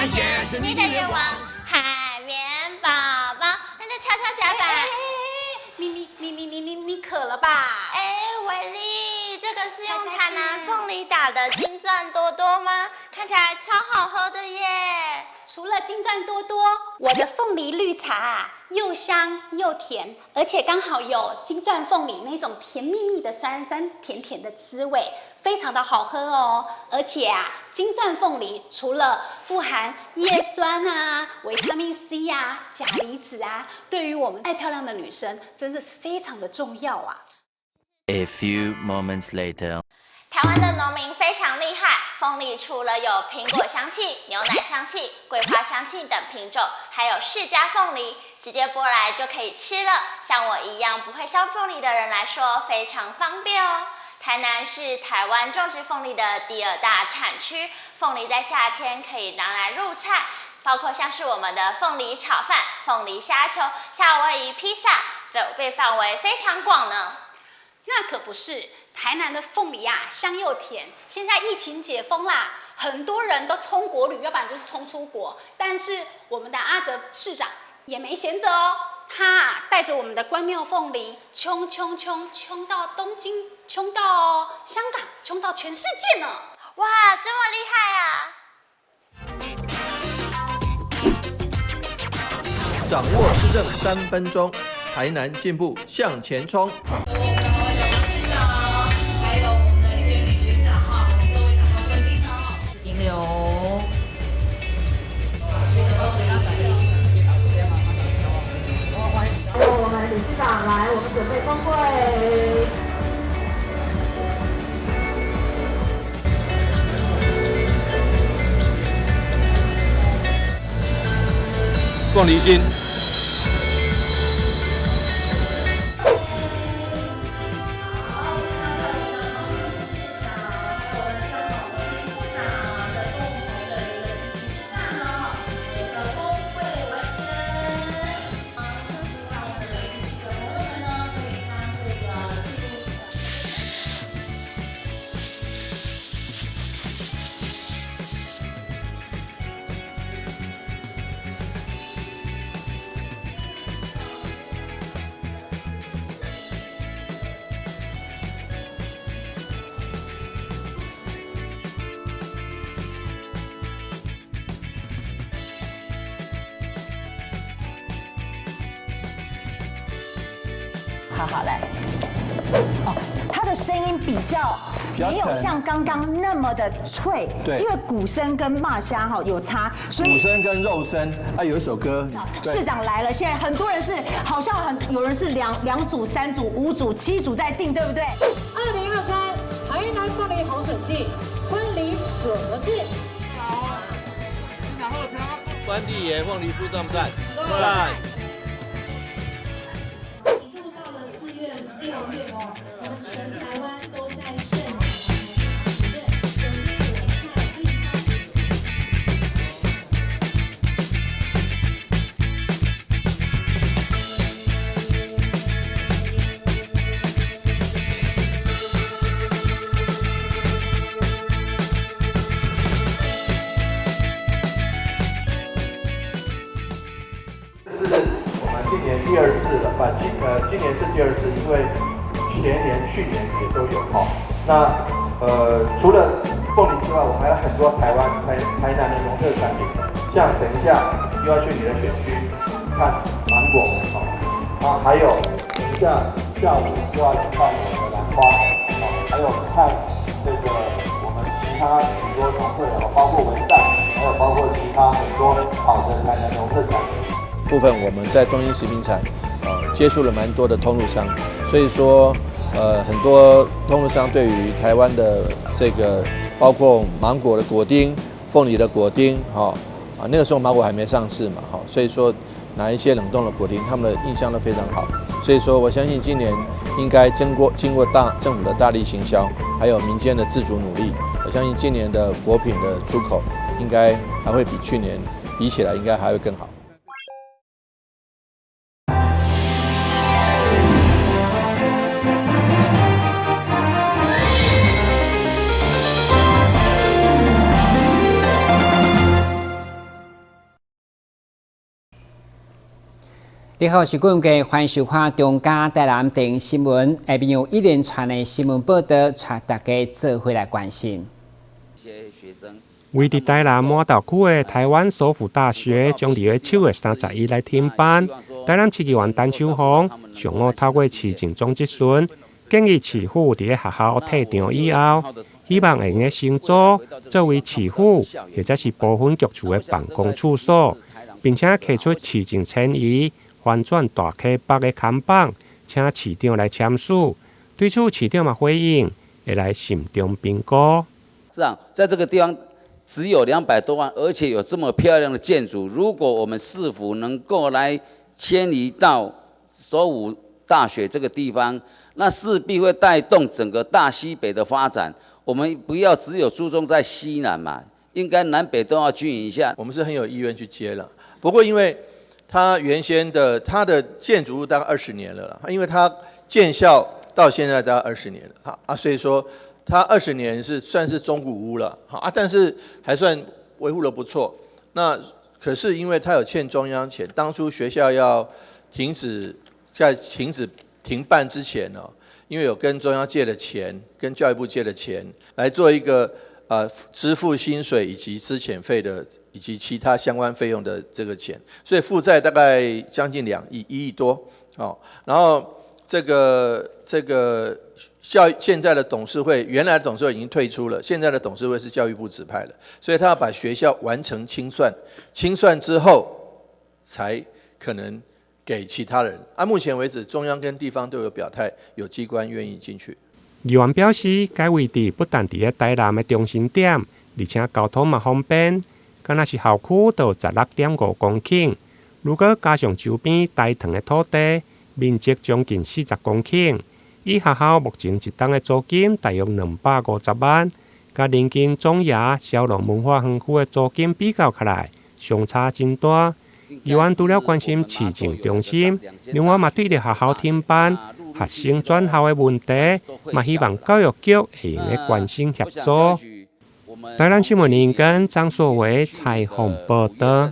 實現是你的願望。海綿寶寶，那就敲敲甲板。你渴了吧？哎，偉力，這個是用台南鳳梨打的金鑽多多嗎？看起來超好喝的耶！除了金鑽多多，我的鳳梨綠茶啊，又香又甜，而且剛好有金鑽鳳梨那種甜蜜蜜的酸酸甜甜的滋味，非常的好喝哦。而且啊，金鑽鳳梨除了富含葉酸啊、維他命 C 啊、鉀離子啊，對於我們愛漂亮的女生真的是非常的重要啊。 A few moments later. 台灣的農民非常厲害，鳳梨除了有蘋果香氣、牛奶香氣、桂花香氣等品種，還有釋迦鳳梨，直接剝來就可以吃了。像我一樣不會削鳳梨的人來說，非常方便哦。台南是台灣種植鳳梨的第二大產區，鳳梨在夏天可以拿來入菜，包括像是我們的鳳梨炒飯、鳳梨蝦球、夏威夷披薩，被範圍非常廣呢。那可不是，台南的鳳梨啊，香又甜。現在疫情解封啦，很多人都衝國旅，要不然就是衝出國。但是我們的阿哲市長也沒閒着哦，他帶着我們的關廟鳳梨，衝衝衝衝到東京，衝到香港，衝到全世界呢！哇，這麼厲害啊！掌握市政3分鐘，台南進步向前衝。我們理事長來，我們準備峰會。鳳梨心。好好來，哦，它的聲音比較沒有像剛剛那麼的脆，對，因為鼓聲跟肉聲哈有差，所以鼓聲跟肉聲，啊有一首歌，市長來了，現在很多人是好像很有人是兩組、3組、5組、7組在訂，對不對？ 2023台南鳳梨紅筍季，婚禮什麼事？好，關帝爺鳳梨酥讚不讚？讚。 6月哦，我們全台灣都在盛這是我們今年第2次了，今年是第2次，因為前年、去年也都有哈。那除了鳳梨之外，我們還有很多台灣、台南的農特產品，像等一下又要去你的選區看芒果，好，啊，還有等一下下午又要看我們的蘭花，好，還有看這個我們其他許多農特產，包括文旦，還有包括其他很多好的台南農特產品。部分我們在東興食品廠，接觸了蠻多的通路商，所以說，很多通路商對於台灣的這個，包括芒果的果丁、鳳梨的果丁，哈，啊，那個時候芒果還沒上市嘛，哈，所以說拿一些冷凍的果丁，他們的印象都非常好。所以說，我相信今年應該經過大政府的大力行銷，還有民間的自主努力，我相信今年的果品的出口應該還會比去年比起來，應該還會更好。你好，我是郭永杰，歡迎收看中嘉台南電新聞。下面有一連串的新聞報道，帶大家做伙來關心。位佇台南滿島區的臺灣首府大學將佇咧7月31來停辦。台南市議員陳秋鳳上午透過市政總質詢，建議市府佇咧學校退場以後，希望會用得承租作為市府或者是部分局處的辦公處所，並且提出市政遷移、翻轉大溪北的看板，請市長來簽署。對此，市長嘛回應，會來慎重評估。市長，在這個地方只有200多萬，而且有這麼漂亮的建築，如果我們市府能夠來遷移到首府大學這個地方，那勢必會帶動整個大西北的發展。我們不要只有注重在西南嘛，應該南北都要均勻一下。我們是很有意願去接了，不過因為它原先的它的建築物大概二十年了，因為它建校到現在大概二十年了，啊，所以說它二十年是算是中古屋了，啊，但是還算維護得不錯。那可是因為它有欠中央錢，當初學校要停止在停止停辦之前呢，因為有跟中央借了錢，跟教育部借了錢來做一個支付薪水以及資遣費的以及其他相關費用的這個錢，所以負債大概將近2億，1億多哦。然後這個教現在的董事會，原來的董事會已經退出了，現在的董事會是教育部指派的，所以他要把學校完成清算，清算之後才可能給其他人。啊，目前為止，中央跟地方都有表態，有機關願意進去。議員表示，該位置不但佇咧台南的中心點，而且交通嘛方便，敢若是校區就有16.5公頃。如果加上周邊台糖的土地，面積將近40公頃。以學校目前一冬的租金大約250萬，佮鄰近中亞小龍文化園區的租金比較起來，相差真大。議員除了關心市政中心，另外嘛對著學校停辦、學生轉校的問題，嘛希望教育局會用得關心協助。台南新聞林根張碩偉採訪報道。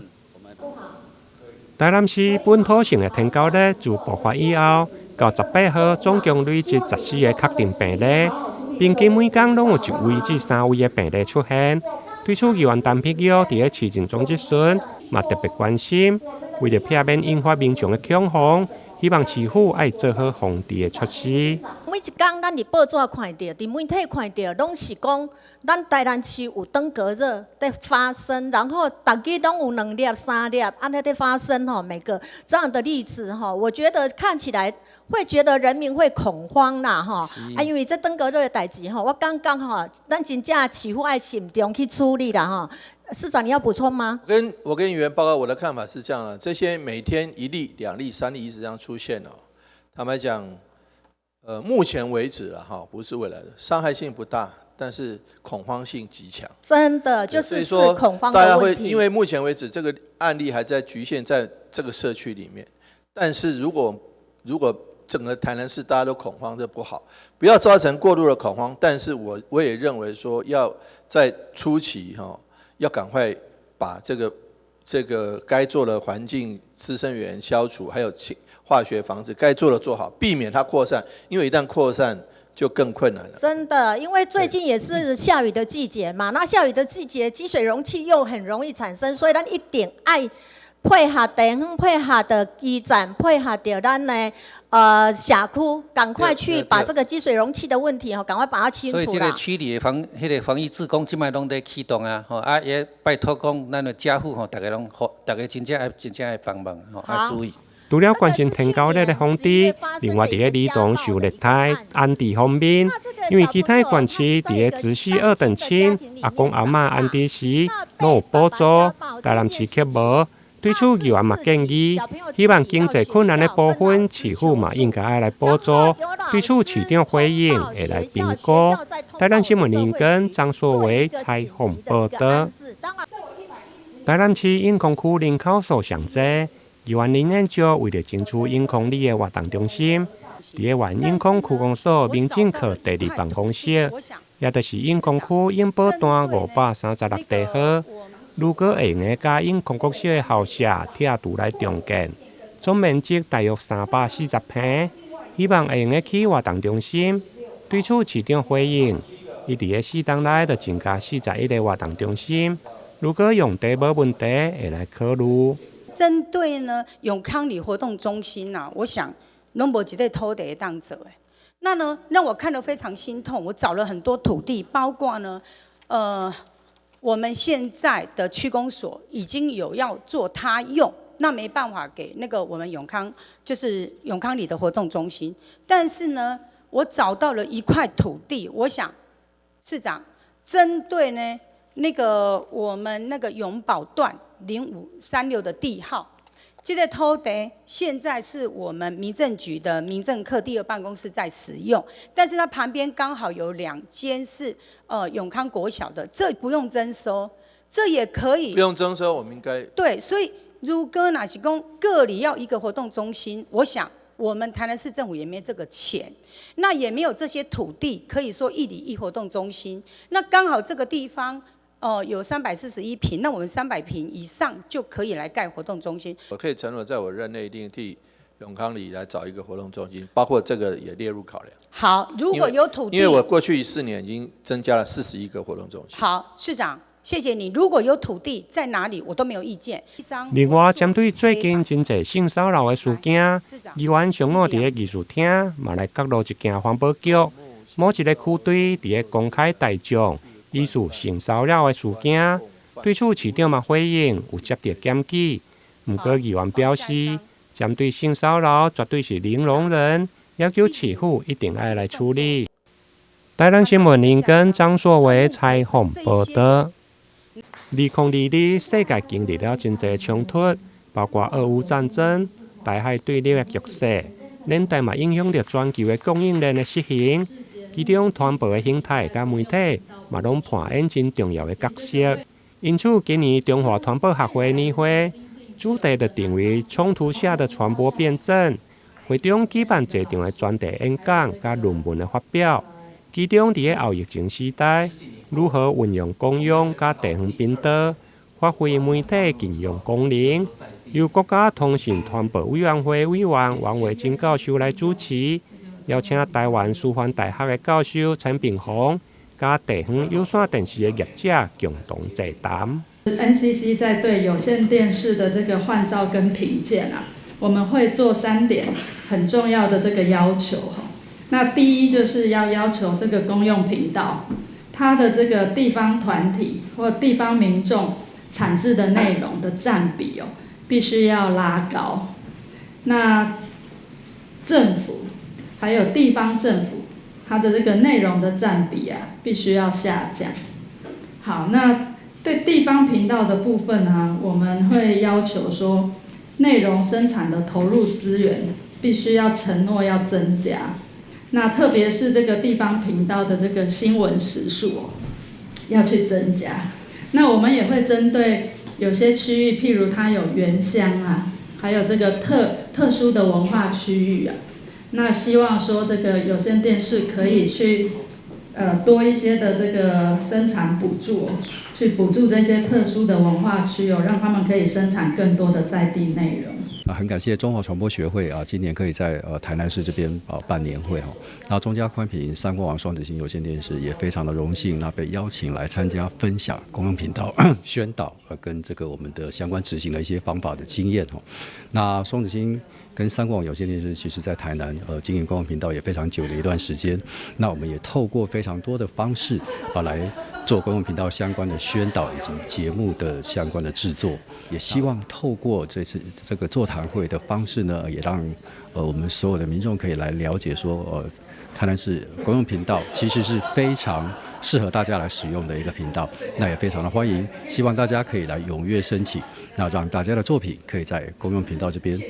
台南市本土性的天狗熱自爆發以後，到18號總共累積14個確定病例，平均每工攏有一位至三位的病例出現。對此，議員陳必耀佇咧市政總質詢嘛特別關心，為著避免引發民眾的恐慌，希望市府愛做好防治的措施。每一工咱佇報紙看著，佇媒體看著，攏是講咱台南市有登革熱在發生，然後逐日攏有兩例、三例，按呢在發生吼，每個這樣的例子吼，我覺得看起來會覺得人民會恐慌啦吼。啊，因為這登革熱的代誌吼，我感覺吼，咱真正市府愛慎重去處理啦吼。市長，你要補充嗎？我跟議員報告，我的看法是這樣的：這些每天一例、兩例、三例一直這樣出現哦，坦白講，目前為止了哈，不是未來的傷害性不大，但是恐慌性極強。真的就是是恐慌大家會因為目前為止這個案例還在局限在這個社區裡面，但是如果整個台南市大家都恐慌，這不好，不要造成過度的恐慌。但是我也認為說要在初期哈，要趕快把這個該做的環境孳生源消除，還有化學防治該做的做好，避免它擴散，因為一旦擴散就更困難了。真的，因為最近也是下雨的季節嘛，那下雨的季節積水容器又很容易產生，所以咱一定愛配合地方，配合著基站，配合著咱的社區，趕快去把這個積水容器的問題吼，趕快把它清除。所以這個區裡的彼個防疫志工，這擺攏咧啟動啊，吼啊也拜託講咱的家戶吼，逐家攏好，逐家真正愛幫忙吼，愛注意。除了關心天狗熱的防治，另外佇咧兒童受虐待安置方面，因為其他縣市佇咧直系二等親、阿公阿嬤安置時，攏有補助，台南市卻無。對此，議員嘛建議，希望經濟困難的部分，市府嘛應該愛來補助。對此，市長回應會來評估。台南新聞林根張碩偉採訪報道。台南市永康區人口數上濟，議員林彥照為著爭取永康里的活動中心，佇咧原永康區公所民政課第二辦公室，也就是永康區永保段536地號。如果會用得佮永康國小的校舍拆除來重建，總面積大約340坪，希望會用得起活動中心。對此市長回應，伊佇咧4冬內就增加41個活動中心，如果用地無問題，會來考慮。針對呢永康里活動中心啊，我想攏無一塊土地會當做的。那呢，讓我看得非常心痛。我找了很多土地，包括呢，我們現在的區公所已經有要做他用，那沒辦法給那個我們永康，就是永康里的活動中心。但是呢，我找到了一塊土地，我想市長針對呢那個我們那個永保段0536的地號。這個土地現在是我們民政局的民政課第二辦公室在使用，但是它旁邊剛好有兩間是永康國小的，這不用徵收，這也可以。不用徵收，我們應該。對，所以如果若是講各里要一個活動中心，我想我們台南市政府也沒這個錢，那也沒有這些土地可以說一里一活動中心，那剛好這個地方。哦，有341坪，那我們300坪以上就可以來蓋活動中心。我可以承諾，在我任內一定替永康里來找一個活動中心，包括這個也列入考量。好，如果有土地，因為我過去4年已經增加了41個活動中心。好，市長，謝謝你。如果有土地在哪裡，我都沒有意見。另外，針對最近真濟性騷擾的事件，議員上午佇咧議事廳嘛來揭露一件環保局某一個區隊佇咧公開大眾疑似性騷擾的事件，對此市長嘛回應有接到檢舉，毋過議員表示，針對性騷擾絕對是零容忍，要求市府一定愛來處理。台南新聞林根張碩維採訪報導。2022世界經歷了真濟衝突，包括俄烏戰爭、台海對立的局勢，連帶嘛影響著全球的供應鏈的失衡。其中傳播的形態佮媒體嘛攏扮演真重要的角色。因此，今年中華傳播學會年會主題就定為衝突下的傳播辯證。會中舉辦濟場的專題演講佮論文的發表。其中，佇咧後疫情時代，如何運用公用佮地方頻道，發揮媒體近用功能，由國家通訊傳播委員會委員王維珍教授來主持。邀請台灣師範大學的教授陳炳宏，佮地方有線電視的業者共同座談。 NCC 在對有線電視的這個換照跟評鑑啊，我們會做三點很重要的這個要求哈。那第一就是要要求這個公用頻道，它的這個地方團體或地方民眾產製的內容的佔比哦，必須要拉高。那政府還有地方政府，它的這個內容的佔比啊，必須要下降。好，那對地方頻道的部分呢，我們會要求說，內容生產的投入資源必須要承諾要增加。那特別是這個地方頻道的這個新聞時數哦，要去增加。那我們也會針對有些區域，譬如它有原鄉啊，還有這個特殊的文化區域啊。那希望說這個有線電視可以去，多一些的這個生產補助，去補助這些特殊的文化區哦，讓他們可以生產更多的在地內容。啊，很感謝中華傳播學會啊，今年可以在台南市這邊啊辦年會哈。那中嘉寬頻三光網雙子星有線電視也非常的榮幸，那被邀請來參加分享公用頻道宣導跟這個我們的相關執行的一些方法的經驗哈。那雙子星跟三光網有線電視，其實在台南經營公用頻道也非常久的一段時間。那我們也透過非常多的方式啊來做公用頻道相關的宣導以及節目的相關的製作，也希望透過這次這個座談會的方式呢，也讓我們所有的民眾可以來了解說，台南市公用頻道其實是非常適合大家來使用的一個頻道，那也非常的歡迎，希望大家可以來踴躍申請，那讓大家的作品可以在公用頻道這邊，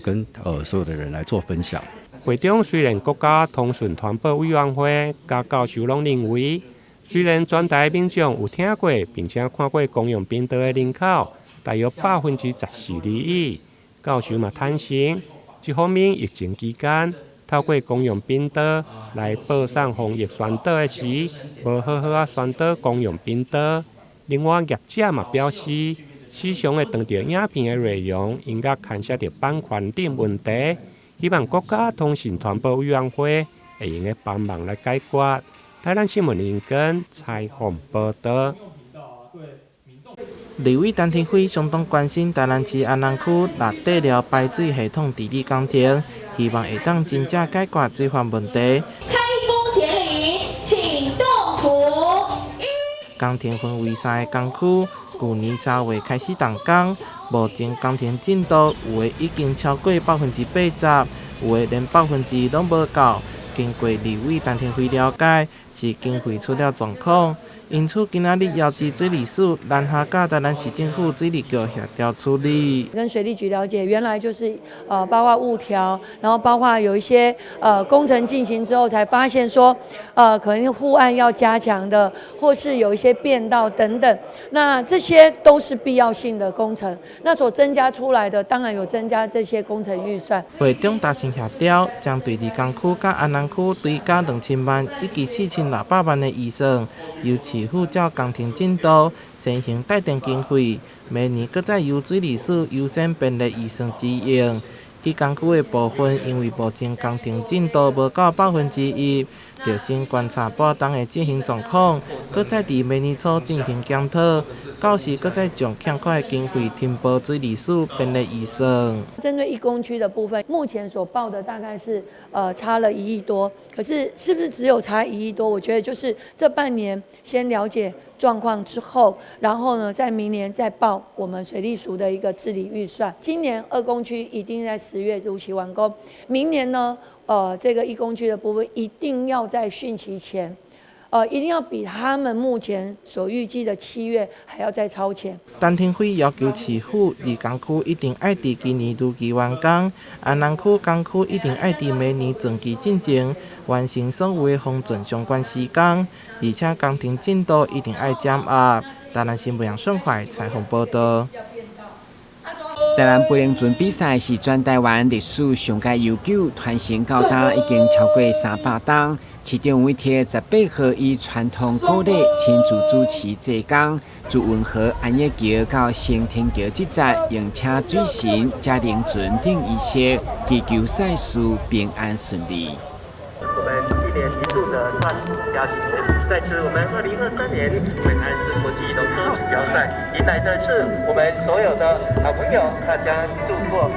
跟所有的人來做分享。會中雖然國家通訊傳播委員會佮教授攏認為，雖然全台民眾有聽過並且看過公用頻道的人口大約14%而已，教授嘛坦承，一方面疫情期間透過公用頻道來播送防疫宣導的時，無好好仔宣導公用頻道。另外業者嘛表示，時常會當著影片的內容，音樂牽涉著版權等問題，希望國家通訊傳播委員會會用得幫忙來解決。台南新聞林根採訪報導。立委陳亭妃相當關心台南市安南區橐底寮排水系統治理工程，希望會當真正解決水患問題。開工典禮，請動土。工程分為三个工區，舊年3月開始動工，目前工程進度有的已經超過80%，有的連1%攏無夠。經過立委陳亭妃了解，是經費出了狀況。因此，今仔日邀請水利署南下佮台南市政府水利局協調處理。跟水利局了解，原來就是包括誤調，然後包括有一些工程進行之後，才發現說可能護岸要加強的，或是有一些變道等等，那這些都是必要性的工程。那所增加出來的，當然有增加這些工程預算。會長達成協調，將對二工區佮安南區追加2000萬以及4600萬的預算，由市府照工程進度先行代墊經費，明年閣再由水利署優先編列預算支用。一工區的部分，因為目前工程進度無到1%，就先觀察半冬的進行狀況，閣再佇明年初進行檢討，到時閣再將欠缺的經費呈報水利署編列預算。針對一工區的部分，目前所報的大概是差了1億多，可是是不是只有差1億多？我覺得就是這半年先了解狀況之後，然後呢，在明年再報我們水利署的一個治理預算。今年二工區一定在10月如期完工，明年呢，這個一工區的部分一定要在汛期前，一定要比他們目前所預計的7月還要再超前。陳亭妃要求市府二工區一定愛佇今年如期完工，安南區工區一定愛佇明年汛期進前完成所有的封存相關施工，而且工程進度一定愛減壓。台南新聞楊順懷採訪報導。台南飛龍船比賽是全台灣歷史上蓋悠久，傳承到今已經超過300冬。市長委託18號以傳統古禮親自主持濟工，自運河安業橋到升天橋這節，用車水神、嘉陵船等儀式，祈求賽事平安順利。我們一年一度的大型佳節，在此我們2023年台南市國際龍舟錦標賽，迎來的是我們所有的好朋友，大家度過。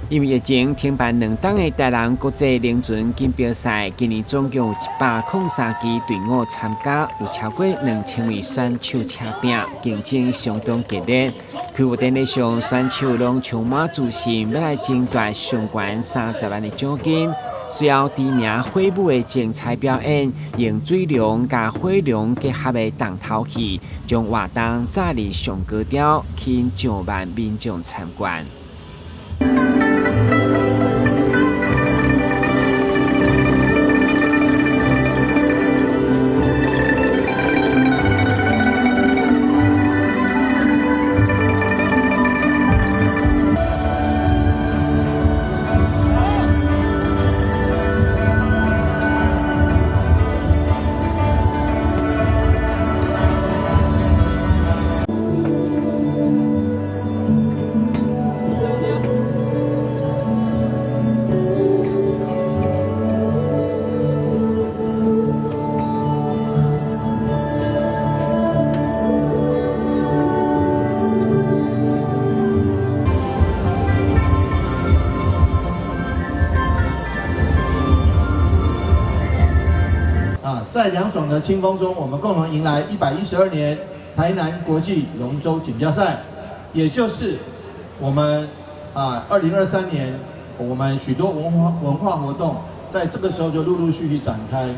因為疫情停辦2冬的台南國際龍船錦標賽，今年總共有103支隊伍參加，有超過2000位選手車拼，競爭相當激烈。開幕典禮上，選手攏充滿自信，欲來爭奪上懸30萬的獎金。隨後，知名火舞的精彩表演，用水龍佮火龍結合的重頭戲，將活動炸入上高潮，吸引上萬民眾參觀。在涼爽的清風中，我們共同迎來112年台南國際龍舟錦標賽，也就是我們2023年我們許多文化活動在這個時候就陸陸續續展開。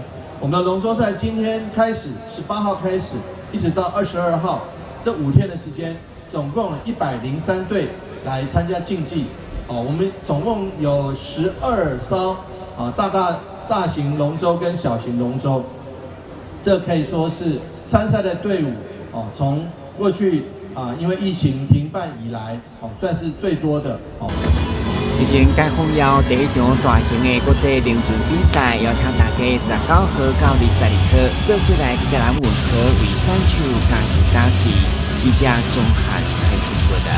我們的龍舟賽今天開始，18號開始，一直到22號，這5天的時間，總共103隊來參加競技。哦，我們總共有12艘大型龍舟跟小型龍舟。這可以說是參賽的隊伍哦，從過去因為疫情停辦以來哦，算是最多的哦。最近解封後第一場大型的國際龍船比賽，邀請大家19號到22號，做伙來台南運河為選手加油打氣。記者綜合採訪報導。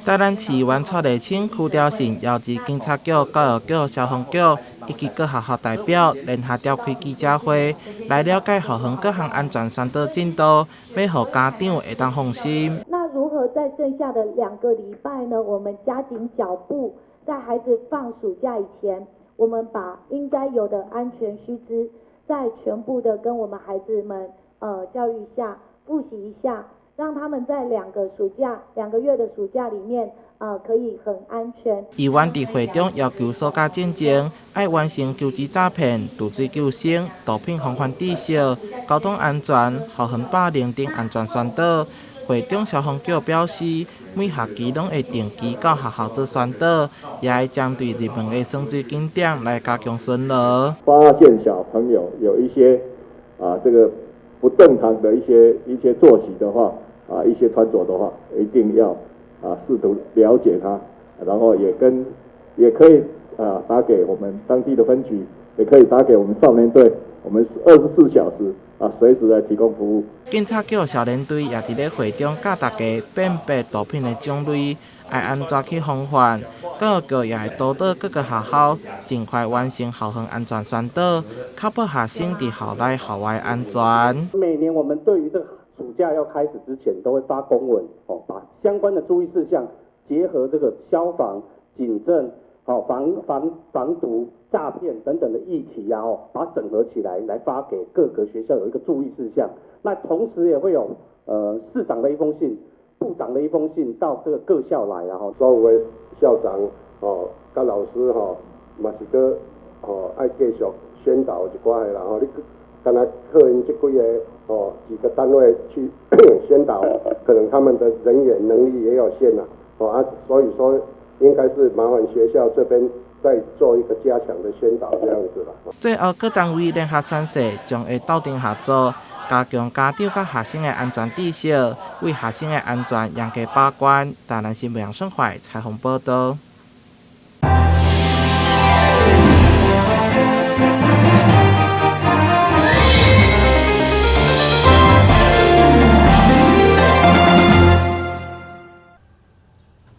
台南市議員蔡麗清、區調信、姚志警察局、教育局、消防局以及各學校代表聯合召開記者會，來了解校園各項安全宣導進度，欲予家長會當放心。那如何在剩下的2個禮拜呢？我們加緊腳步，在孩子放暑假以前，我們把應該有的安全須知，再全部的跟我們孩子們教育一下，複習一下。讓他們在2個暑假、2個月的暑假裡面，可以很安全。議員佇會中要求暑假進前，愛完成求職詐騙、渡水救生、毒品防範知識、交通安全、校園霸凌等安全宣導。會中消防局表示，每學期攏會定期到學校做宣導，也會針對熱門的耍水景點來加強巡邏。發現小朋友有一些這個不正常的一些作息的話，一些穿着的話，一定要試圖了解他，然後也可以打給我們當地的分局，也可以打給我們少年隊，我們24小時隨時來提供服務。警察局少年隊也佇咧會中教大家辨別毒品的種類，愛按怎去防範。教育局也會督導各個學校盡快完成校園安全宣導，確保學生佇校內校外安全。每年我們對於這個暑假要開始之前，都會發公文，哦，把相關的注意事項結合這個消防、警政、好防毒、詐騙等等的議題啊，哦，把它整合起來，來發給各個學校有一個注意事項。那同時也會有市長的一封信、部長的一封信到這個各校來，然後所有的校長哦，佮老師吼，嘛是閣吼愛繼續宣導一寡的啦吼，你敢若靠𪜶這幾個哦幾個單位去宣導，可能他們的人員能力也有限啦，哦啊，所以說應該是麻煩學校這邊再做一個加強的宣導，這樣子啦。最後，各單位聯合宣誓，將會鬥陣合作，加強家長佮學生的安全知識，為學生的安全嚴格把關。台南新聞楊勝懷採訪報導。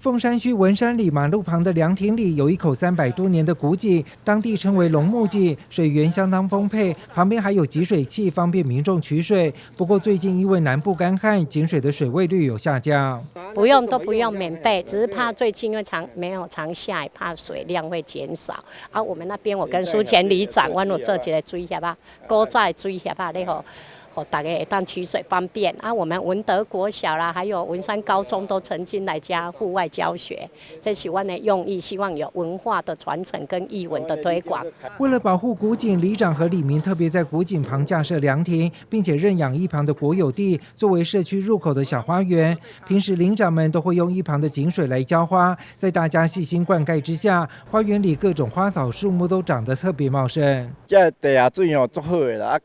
鳳山區文山里馬路旁的涼亭裡有一口300多年的古井，當地稱為龍目井，水源相當豐沛，旁邊還有集水器，方便民眾取水。不過最近因為南部乾旱，井水的水位略有下降。不用都不用免費，只是怕最近因為常沒有常下雨，怕水量會減少。啊，我們那邊我跟蘇前里長，阮有做一个水協仔，古早的水協仔咧予予大家會當取水方便啊！我們文德國小啦，還有文山高中都曾經來遮戶外教學，這是阮的用意，希望有文化的傳承跟藝文的推廣。為了保護古井，里長和里民特別在古井旁架設涼亭，並且認養一旁的國有地作為社區入口的小花園。平時里長們都會用一旁的井水來澆花，在大家細心灌溉之下，花園裡各種花草樹木都長得特別茂盛。這地下水哦，足好的啦。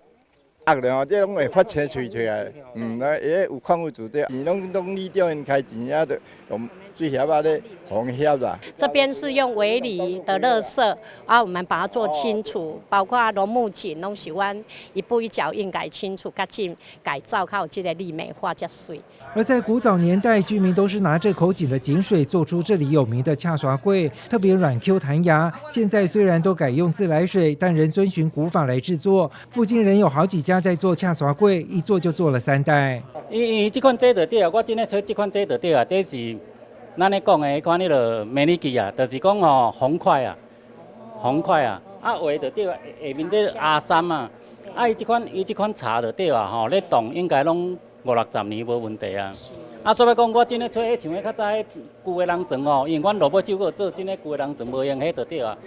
壓了吼，這攏會發青喙出來。嗯，那會有礦物質的，錢攏里長𪜶開錢啊，就用水協仔咧防協啦。這邊是用圍籬的垃圾啊，我們把它做清楚，包括龍目井攏是阮一步一腳印改清楚，較進改造，較有這个綠美化遮媠。而在古早年代，居民都是拿這口井的井水做出這裡有名的恰刷粿，特別軟 Q 彈牙。現在雖然都改用自來水，但仍遵循古法來製作。附近仍有好幾家在做恰刷粿，一做就做了三代。因為這款這就對啊，我真咧揣這款這就對啊，這是咱咧講的彼款彼落迷你機啊，就是講吼方塊啊，方塊啊，啊畫就對啊，下面這 A3 啊，啊伊這款茶就對啊吼，咧凍應該攏五六十年無問題啊。啊，所以講我真咧揣彼像彼較早彼舊的人船哦，因為阮落尾手閣做新的舊的人船，無用彼就對啊。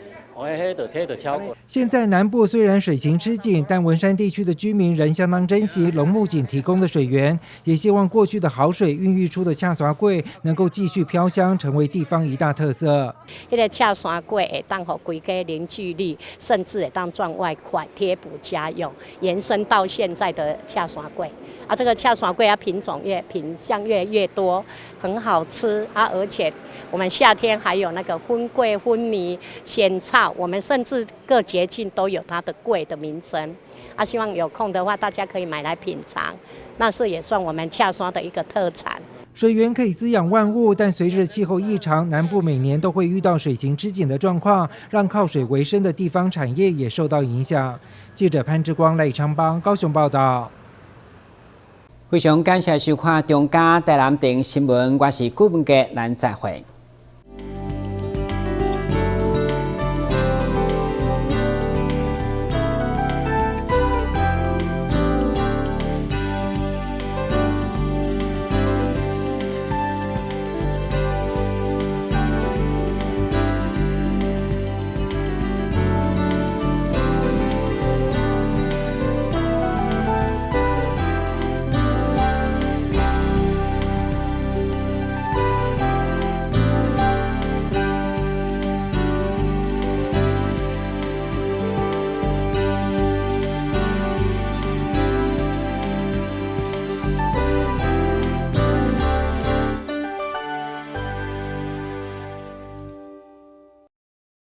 現在南部雖然水情吃緊，但文山地區的居民仍相當珍惜龍目井提供的水源，也希望過去的好水孕育出的恰刷粿能夠繼續飄香，成為地方一大特色。彼个恰山粿會當予規家凝聚力，甚至會當賺外快，貼補家用，延伸到現在的恰山粿。啊，這個恰山粿啊，品種越品項越多，很好吃啊，而且我們夏天還有那個粉粿、粉麵、萱草。道，我們甚至各節慶都有它的粿的名稱。啊，希望有空的話，大家可以買來品嘗，那是也算我們恰山的一個特產。水源可以滋養萬物，但隨着氣候異常，南部每年都會遇到水情吃緊的狀況，讓靠水為生的地方產業也受到影響。記者潘志光、賴昌邦高雄報道。非常感謝收看中嘉台南電新聞，我是顧文傑，咱再會。